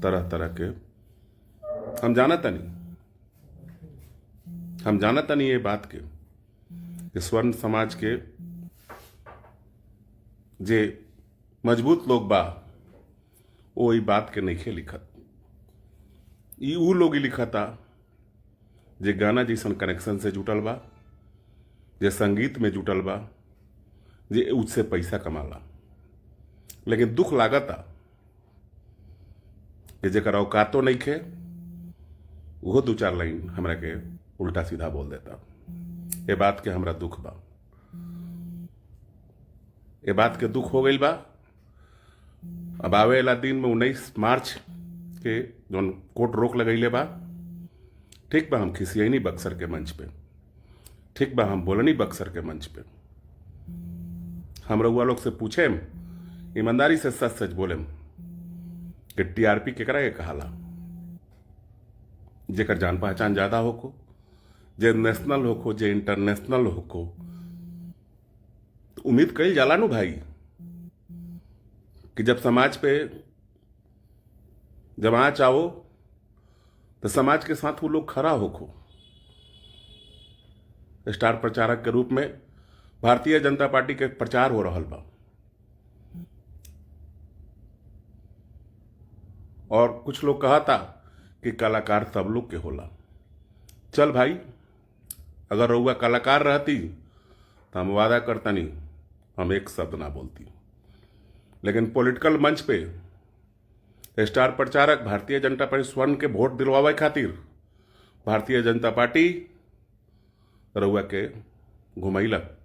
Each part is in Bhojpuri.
तरह तरह के। हम जानतनी, हम जानतनी ये बात के कि स्वर्ण समाज के जे मजबूत लोग बा वो ई बात के नइखे लिखत। ई ऊ लोग ही लिखता जे गाना जैसन कनेक्शन से जुटल बा, जे संगीत में जुटल बा, जे उससे पैसा कमाला। लेकिन दुख लागता कि जेकर औकातो नइखे उहो दू चार लाइन हमरा के उल्टा सीधा बोल देता। ये बात के हमरा दुख बा, ये बात के दुख हो गइल बा। अब आवे वाला दिन में 19 मार्च के जौन कोर्ट रोक लगैले बा, ठीक बा हम खिसियनी बक्सर के मंच पे, ठीक बा हम बोलनी बक्सर के मंच पे। हम रउआ लोग से पूछेम, ईमानदारी से सच सच बोलेम कि टीआरपी केकरा के कहाला? जेकर जान पहचान ज़्यादा होको, जे नेशनल होको, जे इंटरनेशनल होको। तो उम्मीद कईल जाला नु भाई कि जब समाज पे जब आँच आओ तो समाज के साथ वो लोग खड़ा होको। स्टार प्रचारक के रूप में भारतीय जनता पार्टी के प्रचार हो रहल बा और कुछ लोग कहता कि कलाकार सब लोग के होला। चल भाई, अगर रउआ कलाकार रहती तो हम वादा करतनी हम एक शब्द ना बोलती, लेकिन पॉलिटिकल मंच पे स्टार प्रचारक भारतीय जनता पार्टी स्वर्ण के वोट दिलवावे खातिर भारतीय जनता पार्टी रउआ के घुमैलक।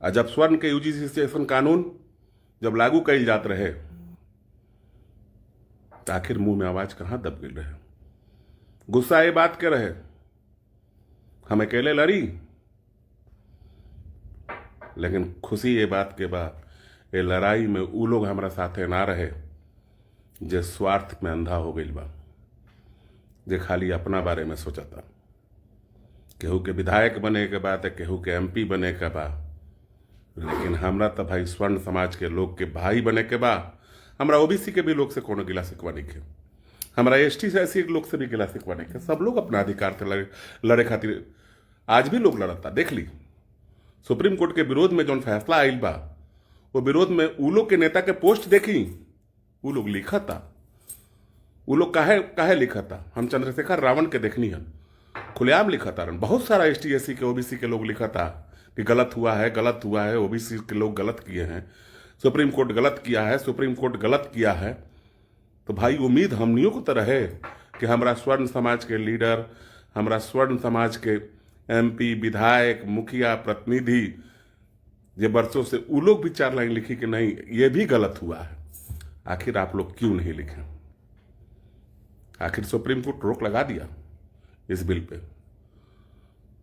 आ जब स्वर्ण के यूजीसी जैसन कानून जब लागू कइल जात रहे तो आखिर मुंह में आवाज कहाँ दब गई रहे? गुस्सा ये बात के रहे हम अकेले लड़ी, लेकिन खुशी ये बात के बा ये लड़ाई में ऊ लोग हमरा साथे ना रहे जे स्वार्थ में अंधा हो गइल बा, जे खाली अपना बारे में सोचता। केहू के विधायक बने के बा त केहू के एमपी बने के बा, लेकिन हमरा तो भाई स्वर्ण समाज के लोग के भाई बने के बा। हमरा ओबीसी के भी लोग से कोनो गिला शिकवा नहीं है, हमरा एसटी से ऐसी लोग से भी गिला शिकवा नहीं है। सब लोग अपना अधिकार से लड़े, लड़े खातिर आज भी लोग लड़ता। देख ली सुप्रीम कोर्ट के विरोध में जौन फैसला आइल बा, वो विरोध में उ लोग के नेता के पोस्ट देखी, उ लोग लिखता, उ लोग काहे काहे लिखता। हम चंद्रशेखर रावण के देखनी है, खुलेआम लिखता रहन। बहुत सारा एस टी एस सी के ओबीसी के लोग लिखता कि गलत हुआ है, गलत हुआ है, ओबीसी के लोग गलत किए हैं, सुप्रीम कोर्ट गलत किया है, सुप्रीम कोर्ट गलत किया है। तो भाई उम्मीद हमनियों को तो रहे कि हमरा स्वर्ण समाज के लीडर, हमरा स्वर्ण समाज के एमपी, विधायक, मुखिया, प्रतिनिधि जे बरसों से उ लोग भी चार लाइन लिखी कि नहीं ये भी गलत हुआ है, आखिर आप लोग क्यों नहीं लिखे? आखिर सुप्रीम कोर्ट रोक लगा दिया इस बिल पे।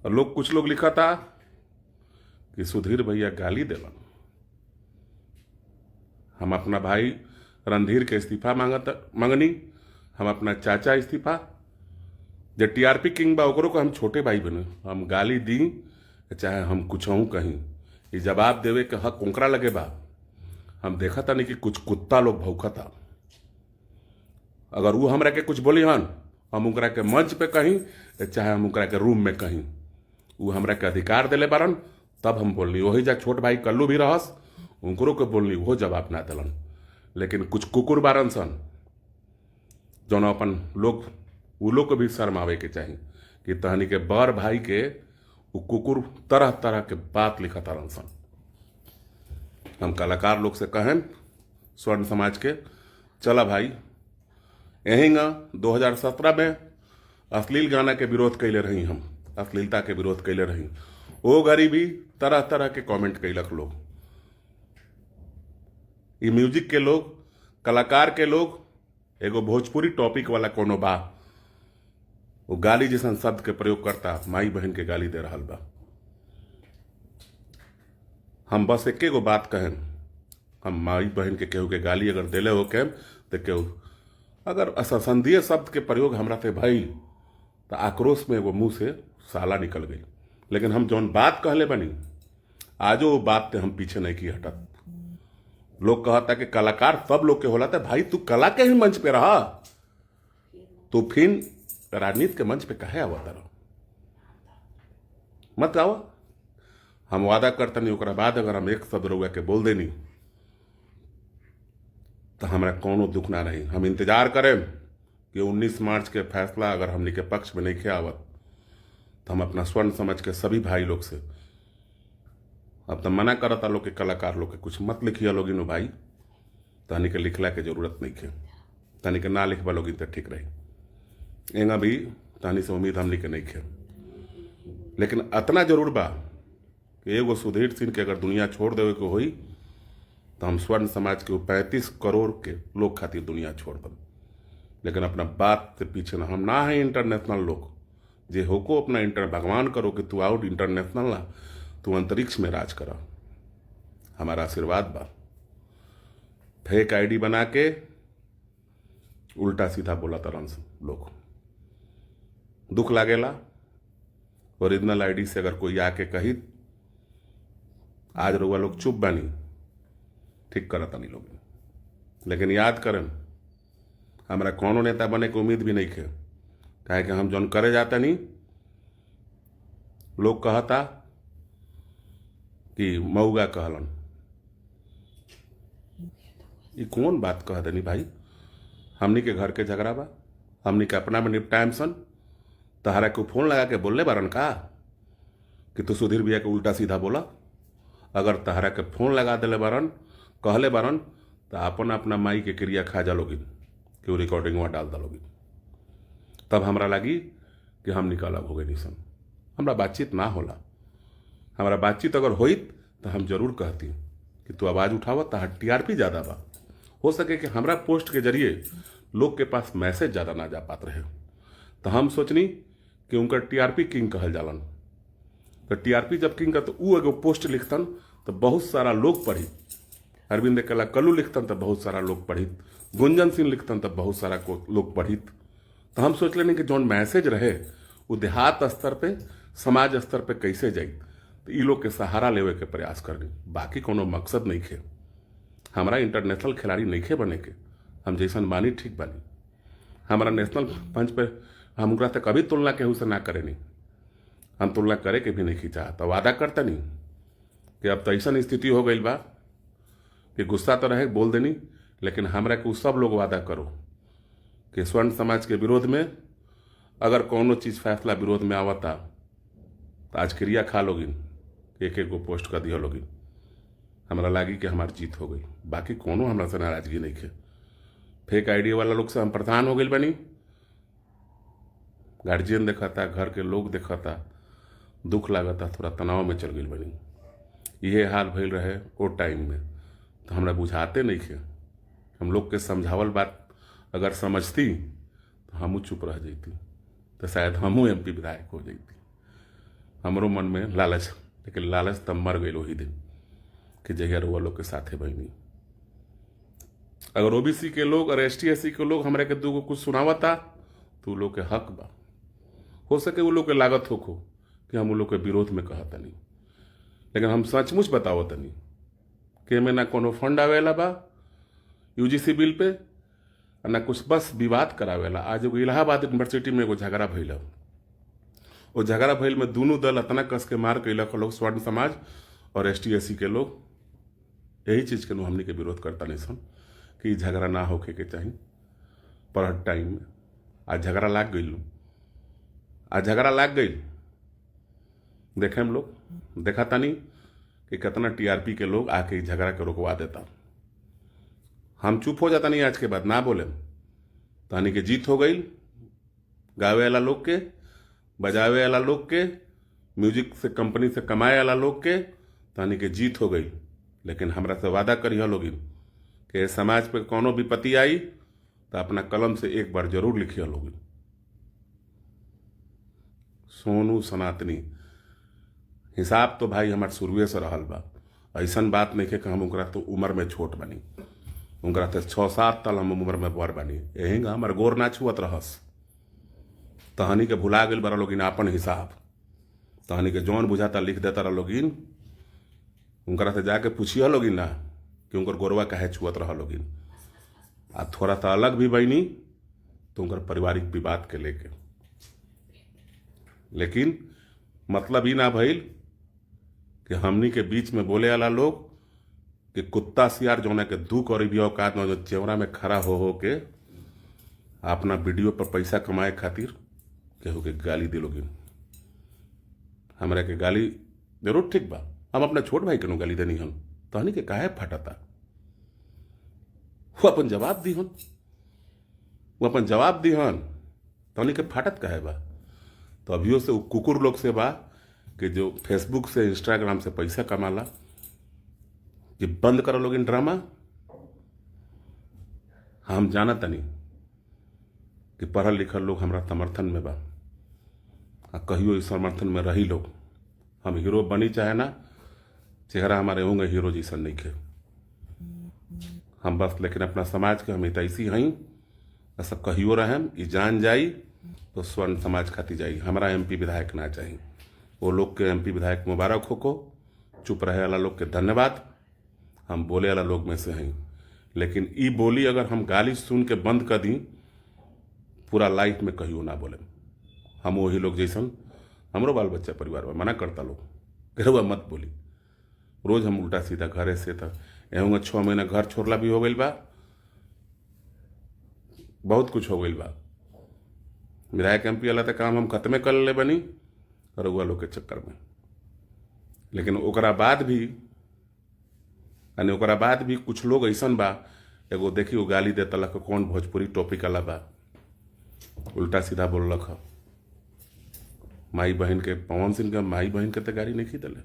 और लोग कुछ लोग लिखा था कि सुधीर भैया गाली देलन। हम अपना भाई रणधीर के इस्तीफा मांगत मंगनी, हम अपना चाचा इस्तीफा, जे टीआरपी किंग बा ओकरो को हम छोटे भाई बने, हम गाली दी चाहे हम कुछ कहीं, ये जवाब देवे के हक ओकरा लगे बा। हम देखा था नहीं कि कुछ कुत्ता लोग भौंकता, अगर वो हमरा के कुछ बोली हन हम ओकरा के मंच पे कहीं चाहे हम ओकरा के रूम में कहीं, वो हमरा के अधिकार दिले बारन तब हम बोलनी। वही जा छोट भाई कल्लू भी रहस उनकरो के बोलनी, वो जवाब ना दिलन। लेकिन कुछ कुकुर बारन सन जौन अपन लोग, उ लोग को भी शर्म आवे के चाही कि तहनी के बड़ भाई के उ कुकुर तरह तरह के बात लिखत तारन सन। हम कलाकार लोग से कहें स्वर्ण समाज के, चला भाई यहींगा 2017 में अश्लील गाना के विरोध कैले रही, हम अश्लीलता के विरोध कैले रही। ओ घड़ी भी तरह तरह के कमेंट कैलक लोग, ई म्यूजिक के लोग, कलाकार के लोग, एगो भोजपुरी टॉपिक वाला कोनो बा वो गाली जैसन शब्द के प्रयोग करता, माई बहन के गाली दे रहल बा। हम बस एके गो बात कहें, हम माई बहन के केहू के गाली अगर देले हो के तो केहू अगर असंदीय शब्द के प्रयोग हमरा से भइल तो आक्रोश में एगो मुंह से साला निकल गई, लेकिन हम जौन बात कहले बनी आजो वो बात ते हम पीछे नहीं की हटत। लोग कहता कि कलाकार सब लोग के होला, तो भाई तू कला के ही मंच पे रहा, तू फिर राजनीति के मंच पे काहे आवता रहो? मत आवा। हम वादा करतनी, ओकरा बाद अगर हम एक शब्द रउआ के बोल देनी तो हमरा कोनो दुख ना रही। हम इंतजार करें कि 19 मार्च के फैसला अगर हमनी के पक्ष में नहीं आवत तो हम अपना स्वर्ण समझ के सभी भाई लोग से, अब तो मना करता लोग के कलाकार लोग के कुछ मत लिखिया लोगिन भाई, तहनी के लिखला के जरूरत नहीं है, तहनी के ना लिखबा लोगिन तो ठीक रही। एंगा भी तहनी से उम्मीद हमनी के नहीं है, लेकिन अतना जरूर बा कि एगो सुधीर सिंह के अगर दुनिया छोड़ देवे के होई तो हम स्वर्ण समाज के 35 करोड़ के लोग खातिर दुनिया छोड़ दम, लेकिन अपना बात से पीछे ना। हम ना है इंटरनेशनल लोग जे होको अपना इंटर, भगवान करो कि तू आउट इंटरनेशनल ना, तू अंतरिक्ष में राज करा, हमारा आशीर्वाद बा। फेक आईडी बना के उल्टा सीधा बोला तरन लोग, दुख लागेला। ओरिजिनल आईडी से अगर कोई आके कही आज रउआ लोग चुप बानी, ठीक करतनी लोग, लेकिन याद करन हमरा कोनो नेता बने के उम्मीद भी नहीं है, काहे कि हम जौन करे जाता नहीं लोग कहता कि मऊगा कहलन, ये कौन बात कह देनी भाई? हमनी के घर के झगड़ा बा, हमनी के अपना में निपटाएम सन। तहरा को फोन लगा के बोलले बारन का कि तू सुधीर भैया के उल्टा सीधा बोला? अगर तहरा के फोन लगा दिले बारन, कहले बारन, तो अपन अपना माई के क्रिया खा जा लोगिन कि वो रिकॉर्डिंग वहाँ डाल दलोगिन, तब हमरा लगी कि हम निकालब हो गए सन। हमरा बातचीत ना होला, हमारा बातचीत अगर होइत तो हम जरूर कहती कि तू आवाज़ उठावा, तहार टीआरपी ज़्यादा बा। हो सके कि हमरा पोस्ट के जरिए लोग के पास मैसेज ज़्यादा ना जा पात रहे, तो हम सोचनी कि उनका टीआरपी किंग कहल जालन, तो टीआरपी जब किंग का तो ऊ एगो पोस्ट लिखतन तो बहुत सारा लोग पढ़ी, अरविंद कला कल्लू लिखतन तो बहुत सारा लोग पढ़ी, गुंजन सिंह लिखतन तो बहुत सारा लोग पढ़ित। तो हम सोच लेनी कि जौन मैसेज रहे वो देहात स्तर पे, समाज स्तर पे कैसे जाई, तो ई लोग के सहारा लेवे के प्रयास करनी, बाकी कोनो मकसद नहीं खे। हमारा इंटरनेशनल खिलाड़ी नहीं खे बने के, हम जैसन बानी ठीक बानी। हमारा नेशनल मंच पे हम उनका से कभी तुलना केहू से ना करे नहीं, हम तुलना करे के भी नहीं चाहता। वादा करता नहीं कि अब तो ऐसा स्थिति हो गई बा कि गुस्सा तो रहे बोल देनी, लेकिन हमरा के सब लोग वादा करो कि स्वर्ण समाज के विरोध में अगर कोनो चीज़ फैसला विरोध में आवता तो आज क्रिया खा लोगिन, एक एक गो पोस्ट कर दिया लोगिन, हमरा लागी कि हमार जीत हो गई। बाकी कोनो हमरा से नाराजगी नहीं है। फेक आईडी वाला लोग से हम परेशान हो गई बनी, गार्जियन देखता, घर के लोग देखता, दुख लागता, थोड़ा तनाव में चल गई बनी। इहे हाल भइल रहे ओ टाइम में, तो हमरा बुझाते नहीं थे। हम लोग के समझावल बात अगर समझती तो हमू चुप रह जैती, तो शायद हमू एमपी विधायक हो जैती। हमरो मन में लालच, लेकिन लालच तब मर गई वही दिन कि जहिया रउआ लोग के साथे बनी। अगर ओबीसी के लोग और एस टी के लोग हमरा के दूगो कुछ सुनावता तो उ लोग के हक बा, हो सके उ लोग के लागत होखो कि हम उ लोग के विरोध में कहतनी, लेकिन हम सचमुच बतावतनी कि एमे ना कोनो फंड आवेला बा यूजीसी बिल पे, ना कुछ, बस विवाद करावेला। आज एगो इलाहाबाद यूनिवर्सिटी में एगो झगड़ा भइल, वो झगड़ा भइल में दोनों दल अतना कस के मार कैलक लोग, स्वर्ण समाज और एस टी के लोग। यही चीज़ के हमनी के विरोध करता नहीं सन कि झगड़ा ना होखे के चाही पर टाइम में। आज झगड़ा लाग गई, आज झगड़ा लाग गई, देखे हम लोग, देखा तानी कि कितना टीआरपी के लोग आके झगड़ा के रोकवा देता। हम चुप हो जाता नहीं आज के बाद, ना बोले तानी के जीत हो गई। गावे वाला लोग के, बजावे वाला लोग के, म्यूजिक से कंपनी से कमाए वाला लोग के तानी के जीत हो गई। लेकिन हमरा से वादा करिह लोगिन कि समाज पे कोनो विपत्ति आई तो अपना कलम से एक बार जरूर लिखिए लोगिन। सोनू सनातनी हिसाब तो भाई हमार शुरुए से रहल बा, ऐसन बात नहीं है कि हम उनकरा तो उम्र में छोट बनी, उनकरा तो 6-7 साल हम उम्र में बड़ बनी, यही हमार गोर ना छुअत रहस। तहनी के भुला गई बड़ा लोगिन आपन हिसाब, तहनी के जौन बुझाता लिख देता रह लोगिन। उनकरा से जाके पूछिए लोगिन ना कि उनकर गोरवा काहे छुअत रह लोगिन। आ थोड़ा सा अलग भी बनी तो उनकर पारिवारिक विवाद के लेके, लेकिन मतलब ई ना भइल कि हमनी के बीच में बोले वाला लोग कि कुत्ता सियार जौना के दू कौड़ी भी औकात न, जो चेवरा में खड़ा हो हो के अपना वीडियो पर पैसा कमाए खातिर केहू के गाली दिलोगिन। हमरा के गाली जरूर ठीक बा, हम अपना छोट भाई के नु गाली देनी हन, तहनी के काहे फटता? वो अपन जवाब दीहन, वो अपन जवाब दीहन, तहनी के फाटत काहे बा? तो अभियो से उ कुकुर लोग से बा कि जो फेसबुक से इंस्टाग्राम से पैसा कमाला कि बंद करो लोग इन ड्रामा। हम जाना तनी कि पढ़ल लिखल लोग हमरा समर्थन में बा, आ कहियो इस समर्थन में रही लोग। हम हीरो बनी चाहे ना, चेहरा हमारे होंगे हीरो जैसन नहीं खे हम बस, लेकिन अपना समाज के हम हितैषी हई। ऐसा कहियो रहेम, ई जान जाई तो स्वर्ण समाज खातिर जाई। हमारा एमपी विधायक ना चाहिए। वो लोग के एमपी विधायक मुबारक हो को, चुप रहे वाला लोग के धन्यवाद। हम बोले वाला लोग में से हैं, लेकिन ई बोली अगर हम गाली सुन के बंद कर दी, पूरा लाइफ में कहियो ना बोले। हम वही लोग जैसन हमरो बाल बच्चा परिवार में मना करता लोग घरवा मत बोली। रोज हम उल्टा सीधा घरे से था एहूँगा 6 महीना घर छोड़ला भी हो गइल बा, बहुत कुछ हो गइल बा। विधायक एमपी वाला तो काम हम खत्मे कर ले बनी रउआ लोग के चक्कर में, लेकिन ओकरा बाद भी यानी ओकरा बाद भी कुछ लोग ऐसन बा, एगो देखी वो गाली देता लक कौन भोजपुरी टॉपिक वाला बा, उल्टा सीधा बोललक ह। माई बहन के पवन सिंह के माई बहन के तो गाड़ी नहीं दिले,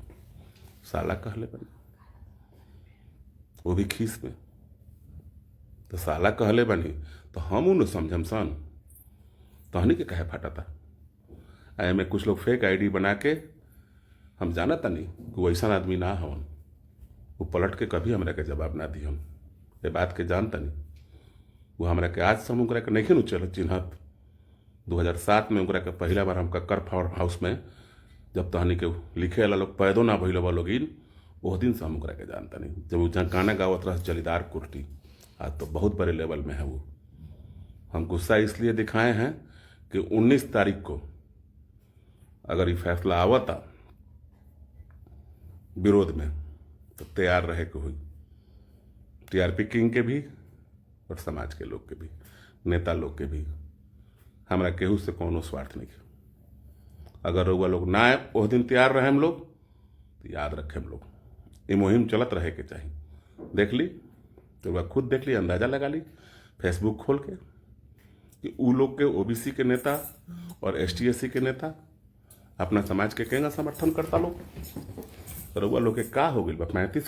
साला कहले बनी, वो भी खीस में तो साला कहले बनी, तो हम उन समझम सन तहनी के काहे फाटता। एमे कुछ लोग फेक आईडी बना के, हम जानता नहीं कि वो ऐसा आदमी ना हवन, वो पलट के कभी हमरा के जवाब ना दिहन, ये बात के जानता नहीं। वो हमरा के आज से हम ओकरा के नहीं नु चल चिन्हत। 2007 में ओकरा के पहला बार हम कक्कर फार्म हाउस में जब तहनी के लिखे वाला लोग पैदो ना भइल बा लोगिन, ओह दिन से हम ओकरा के जानता नहीं। जब वो जहाँ गाना गावत रह जलीदार कुर्ती, आज तो बहुत बड़े लेवल में है वो। हम गुस्सा इसलिए दिखाए हैं कि 19 तारीख को अगर ये फैसला आवता विरोध में तो तैयार रहे के हुई, टीआरपी किंग के भी और समाज के लोग के भी, नेता लोग के भी। हमरा केहू से कोनो स्वार्थ नहीं है। अगर रउआ लोग ना आए ओह दिन तैयार रहे हम लोग, तो याद रखे हम लोग ये मुहिम चलत रहे के चाहिए। देख ली तो वह खुद देख ली, अंदाज़ा लगा ली फेसबुक खोल के कि उ लोग के ओबीसी के नेता और एसटी एससी के नेता अपना समाज के केंगा समर्थन करता लोग। रउआ लोग के का हो गइल बा? 35